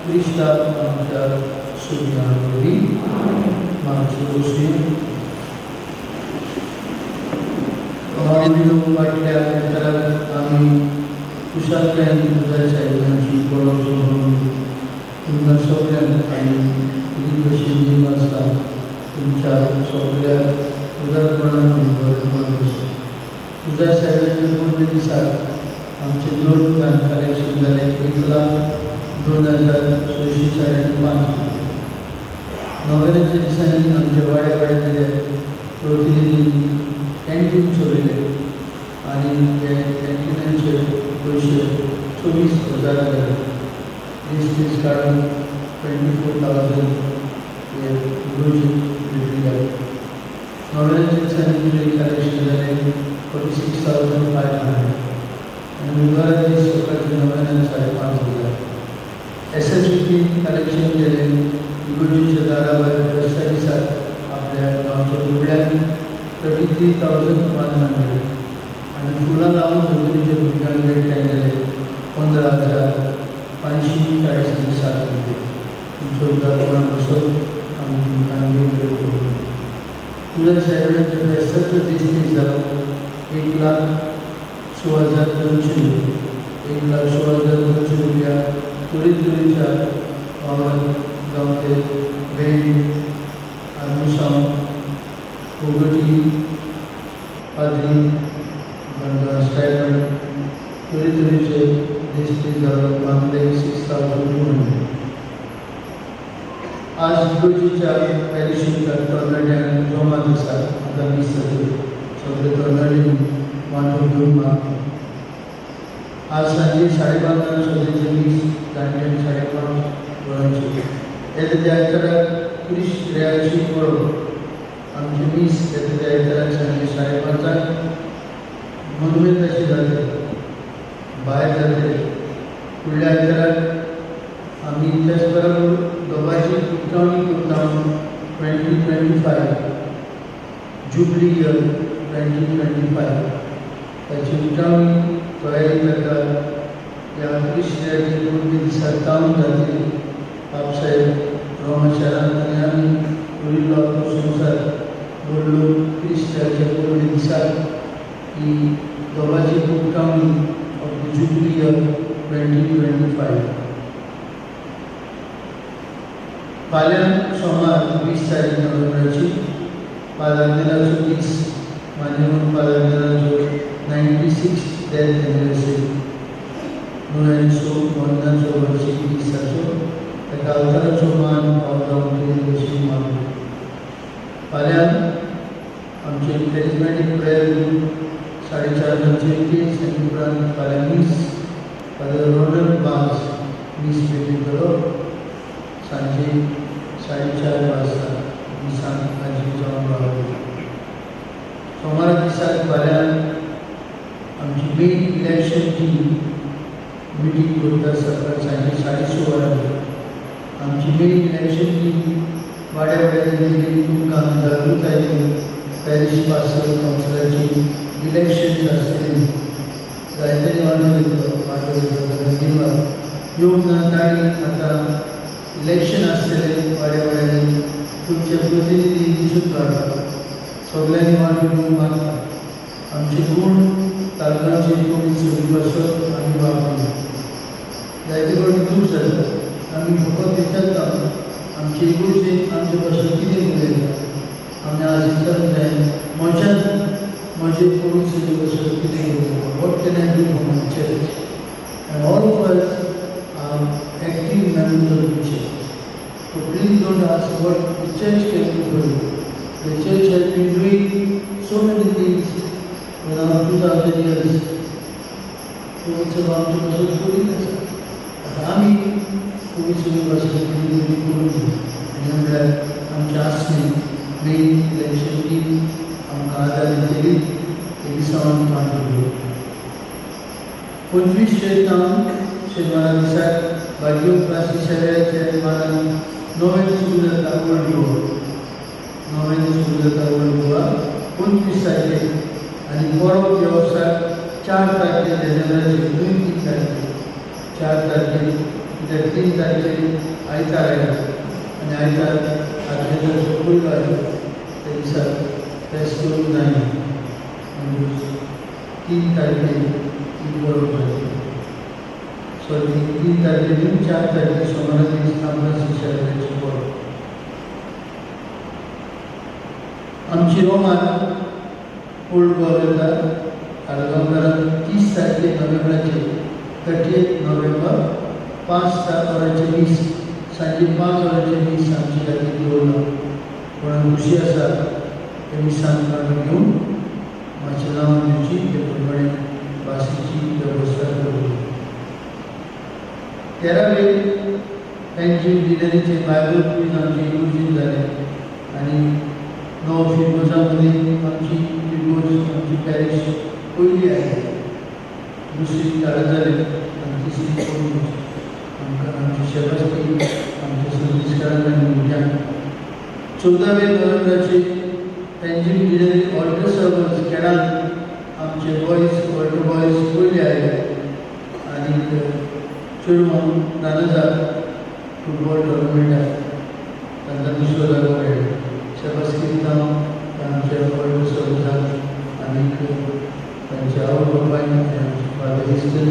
क्रिस्ता आमच्या सोमया वरवीं. मागचो वचूया. फाटल्या आयताराक आमी कुशालकायेन पुजा साहेबांची पळोवचो म्हणून तुमकां सगळ्यांक आनी कितें कशी नेम आसा तुमच्या सगळ्या उदारपणान आनी बरेपण आसा. पुजा साहेबांच्या पयल्या दिसाक आमचे दोन दान कलेक्शन जालें 1,02,605 रुपया. नोव्हेंबराच्या दिसांनी आमच्या वाड्या वाड्यातले प्रतिनिधींनी कॅन्टीन चलयले आनी ते कॅन्टिनांचे पयशे 24,000 जाले. दीस दीस काडून 24,000 हे इगर्जेक विक्री जाले. नोव्हेंबराच्या दिसांनी कलेक्शन जालें 46,500 आनी बुधवारा दीस सकाळचे नोव्हेंनान 5,500. एस.एस.पी कलेक्शन केलें इगर्जेच्या दारा भायर फेस्ता दिसाक आपल्या गांवच्या दुबळ्यांनी 33,100 आनी फुलां लावन भजनीच्या भुरग्यांक एकठांय जाले 15,547 रुपया. तुमचो उदारपणा बसत आमी तुमकां बरें करूं. तुझ्या साहेबांच्या फेस्ताचो दीस दीस जालो 1,06,200 रुपया. 1,06,200 रुपया तरे तरेच्या वावरात, जावं ते बँड, आर्मुसांव, फोगटी, पाद्री, स्टायपंड, तरे तरेचे दीस दीस जालो 1,06,200. आज इगर्जेच्या पॅरिशीच्या तरणाट्यांक जोमात आसा. आतां मीस जातली, सगळे तरणाट्यांनी वांटून घेवन मागता. आज सांजे 5:30 सगळेचे मीस, जाणट्यांनी 5:30 वरांचेर. येता त्या आयताराक क्रिस्ट रेयाची परब. आमची मीस येता त्या आयताराक सांजे 5:30 मोनुमेंताशी जातले, भायर जातले. फुडल्या आयताराक आमी त्याच बरोबर दोबाची उक्तावणी करता 2025, jubilee year 2025. ताची उक्तावणी तयारी ताका ह्या क्रिस्त्याचे पयले दिसा जावन जातली. बापसाहेब रोमा शारांत आनी आमी उरिल्लो तो संवसार बोल्लो क्रिस्त्याच्या पयले दिसाक ही दोबाची उक्तावणी of the jubilee year 2025. फाल्यां सोमार 20 तारीख नोव्हेंबराची पादांतराचो दीस. मान्यवर पादांतराचो 96 डेथ एनिवर्सरी, णव्याण्णव मरणाचो वर्शीक दिसाचो ताका अवताराचो मान पावता भशेन मागलो. फाल्यां आमचे कॅरिजमॅटीक प्रेयर ग्रूप 4:30 जांचे आनी उपरांत फाल्यां मीस. फादर रोनल्ड बास मीस भेटयतलो सांजे 4:30 वाजता मिसांक हाजीर जावन रावलो. सोमारा दिसाक फाल्यां आमची मेन इलेक्शन टीम मिटींग करता सकाळ सांजे 6:30 वरांचेर. आमची मेन इलेक्शन टीम वाड्या वाड्यार गेली, तुमकां जागृताय दिवन पॅरीश पास्टरल कावन्सिलाची इलेक्शन आसतली, जायत्यांनी वांटो घेतलो. वांटो घेतलो धन्यवाद. येवंक ना तांणी आतां इलेक्शन आसतलें वाड्या वाड्यांनी, तुमचे प्रतिनिधी दिसून काडटा, सगळ्यांनी वांटो घेवन मागता. आमचे गूण तालुक्याचे कोणी सगळी पासत आमी वापरना. जायते फावटी दूख जाता. आमी फकत विचारता आमचे इगोर्जेन आमचे पासून कितें उलयता. आमी आज विचारूंक जाय म्हज्यान म्हजे कोवीड सेवे पासून कितें उलयता. What can I do for my church? And all of us are active members of the church. So please don't ask what the church can do for you. The church has been doing so many things for now 2000 years. Covid सेवा आमचे पासून करीत आसा. आतां आमी Covid सेवे पासून कितें तरी करूंक जाय. आनी म्हणल्यार आमच्या आसणे मेन इलेक्शन टीम आमकां आदार दितली एलिसांवान वांटो घेवन. 25 तारीख शेनवारा दिसाक बागयो फ्रांसीस शावेराच्या मानान नोवेन सुरू जाता ओल्ड गोवा. नोवेन सुरू जाता ओल्ड गोवा 25 तारखेक आनी परब देवसाक 4 तारखेर डिसेंबराचे न्हय 3 तारखेर 4 तारखेर कित्याक 3 तारखेर आयतार आयला आनी आयतार आदलेचो पयलो आयलो त्या दिसा फेस्त करूंक जायना म्हणजे 3 तारखेर ती परब जाली. सॉरी 3 तारखेर न्हय 4 तारखेर सोमारा दीस फ्रांसीस शावेराची परब. आमची रोमान ओल्ड गोवा जाता ताळगांवकारान 30 तारखेर नोव्हेंबराचेर 30 नोव्हेंबर 5:20 सांजे 5:20 आमची लागीं दवरला. कोणाक खुशी आसा ते मिसान काडून घेवन मातशें नांव दिवची ते प्रमाणे बासीची वेवस्था करूं. 13वेक पेंजीम डिनरीचे बायबल क्वीज आमचे इगर्जीन जालें आनी 9 फिरगोजां मदीं आमची फिरगोज आमची पॅरिश पयली आयली, दुसरी काळां जाली आनी तिसरी पणजी. आमकां आमची शेबासकी आमच्या संदेशकारांक आनी भुरग्यांक. 14 नोव्हेंबराचे पेंजीम डिनरी ऑल्टर सर्वस खेळान आमचे बॉयज ऑल्टर बॉयज पयले आयले आनी चेडवां नानजा फुटबॉल टोर्नामेंटाक तांकां दुसरो जागो मेळ्ळो. शेबासकी दिता आमच्या ऑल्टर सर्वसाक आनीक तांच्या आवय बापायन आनी आमचे फादर इस्टन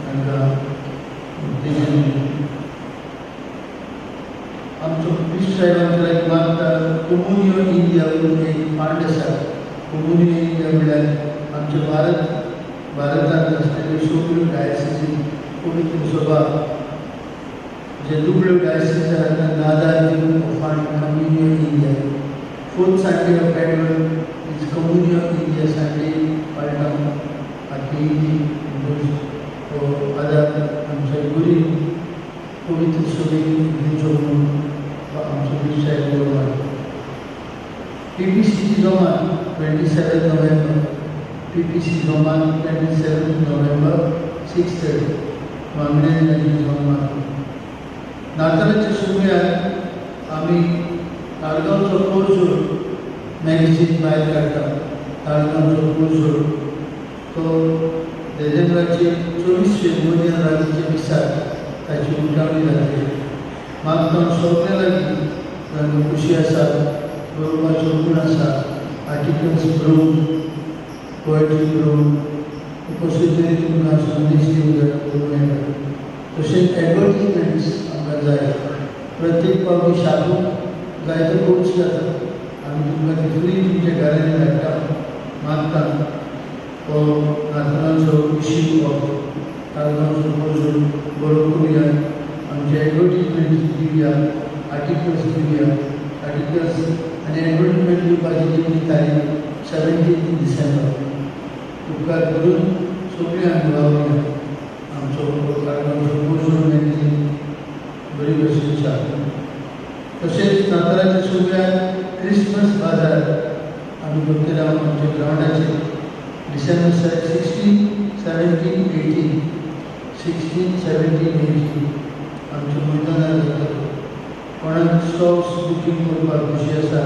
तांकां तेजेन. आमचो बिश्प साहेब आमच्या लागीं मागता कोमुनियो इंडिया म्हणून एक फांड आसा. कोमुनियो इंडिया म्हणल्यार आमच्या भारतांत आसलेल्यो सगळ्यो डायसिसी पवित्र सभा जे दुबळ्यो डायसिस आसा तांकां आदार दिवन हो fund Communio India. 4th Sunday of Advent is Communio India Sunday पाळटा आखी हो आदार आमच्या गुरी पवित्र सभेक दिवचो म्हणून आमचो बिश्प साहेब बरोबर. PPC Roman 27 November. PPC Roman 27 November 6:30 मागण्यांची जोमान. नातालाच्या सुम्यार आमी ताळगांवचो पोरजोड मॅगझीन भायर काडटा. ताळगांवचो पोरजोड तो डिसेंबराचे 24 मोन्यान रातीचे दिसाक ताची उठावणी जातली. मागता सगळ्या लागीं तांकां खुशी आसा बरोवपाचो गूण आसा आर्टिकल्स बरोवन पोएट्री बरोवन कसली तरी तुमकां संदेश दिवंक जाय करूंक मेळटा. तशेंच एडवर्टीजमेंट्स आमकां जाय. प्रत्येक फावटी शाबूक जायतो खर्च जाता आमी तुमकां ते फ्री तुमच्या घरांनी धाडटा. मागता हो नातलांचो इश्यू ऑफ ताळगांवचो पोरजोड बरो करुया. आमचे एडवर्टीजमेंट दिवया, आर्टिकल्स दिवया. आर्टिकल्स आनी एडवर्टीजमेंट दिवपाची तुमची तारीख 17 डिसेंबर. उपकार करून सगळीं आमी वावरुया आमचो ताळगांवचो पोरजोड मॅगझीन बरी भशेन छापून. तशेंच नातालाच्या सुम्यार क्रिसमस बाजार आमी करतले आमच्या ग्रावंडाचेर डिसेंबर 16, 17, 18 16, 17, 18 आमच्या मैदानार जातलो. कोणाक स्टॉल्स बुकींग करपाक खुशी आसा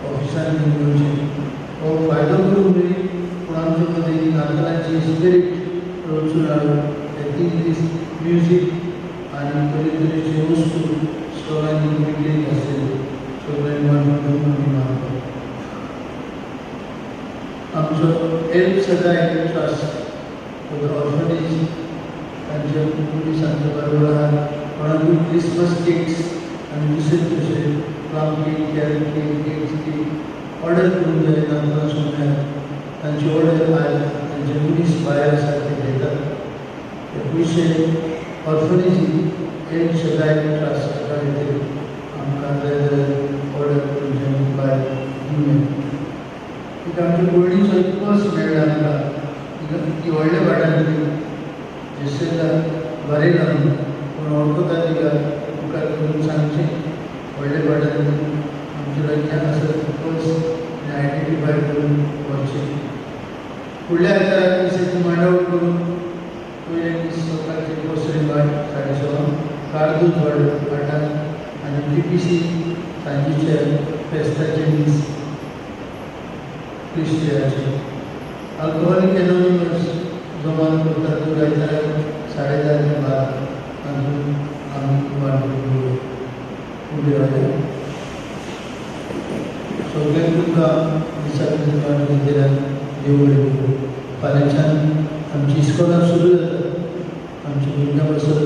ऑफिसान घेवन येवचें. हो फायदो करूंक न्हय पूण आमचे मदीं नातालांची स्पिरीट रचून हाडून हे 3 दीस म्युजीक आनी तरेतरेचे वस्तू स्टॉलांनी विकलेली आसतली. सगळ्यांनी वांटून घेवन आमी मागता. आमचो El Shaddai trust for the orphanage तांचे पुलीस आमच्या बरोबर आहात. कोणाकूय क्रिसमस केक्स आनी दुसरे दुसरे plum cake, carrot cake, cakes cake order करूंक जाय नातलां सोमयार तांची ऑर्डर आयज तांचे मनीस भायर आसात ते घेतात. ते पयशे ऑर्फनेजीक एल शदाय ट्रस्ट हाका येतले. आमकां जाय जाल्यार ऑर्डर तुमच्यांनी भायर दिवं येता. एक आमच्या भयणीचो एक पर्स मेळ्ळा आमकां. ती व्हडल्या भाटांतली जेसेला बरयला म्हणून कोण वळखता तिका उपकार करून सांगचें. व्हडल्या भाटांतली आमच्या लागीं आसत पर्स आनी आयडेंटिफाय करून व्हरचें. फुडल्या आयताराक मिसाची मांडावळ करून पयले दीस सकाळचे कोसरी भाट सांजेचे फेस्ताचे दीस क्रिस्तियाचे. अल्कोहोलीक एनॉनिमस जमा करता तो आयतारा 10:30 ते 12 तातूंत आमी वांटून घेवया. उलोवया. सगळ्यांक तुमकां दिसाक दीस वांटून घेतल्यान देव बरें करूं. फाल्यांच्यान आमची इस्कोलां सुरू जातात. आमच्या भुरग्यां पासत,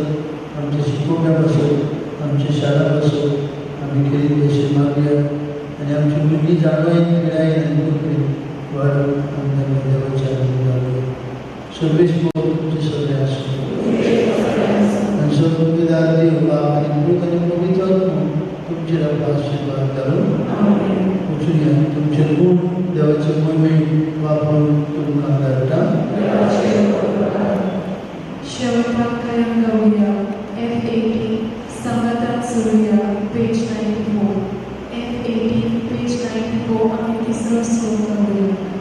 आमच्या शिकोवप्यां पासत, आमच्या शाळा पासत आमी खेरीत अशें मागया आनी आमची भुरगीं जाणवायेन, पिरायेन आनी कृपेन वाडोवन आमी तांकां देवाच्या हातीन घालुया. सर्वेस्पर तुमचे सगळे आसूं आनी सर्वदार देव बाप आनी पूत आनी पवित्र आत्मो तुमचेर आपलो आशिर्वाद घालून. वचून या. तुमचे गूण देवाचे मोहिमे वापरून तुमकां धाडटा. शेवटाक कायम गावया F 18, सांगातान सोडुया, page 94. F 18, page 94, आमी तिसरो श्लोक गावया.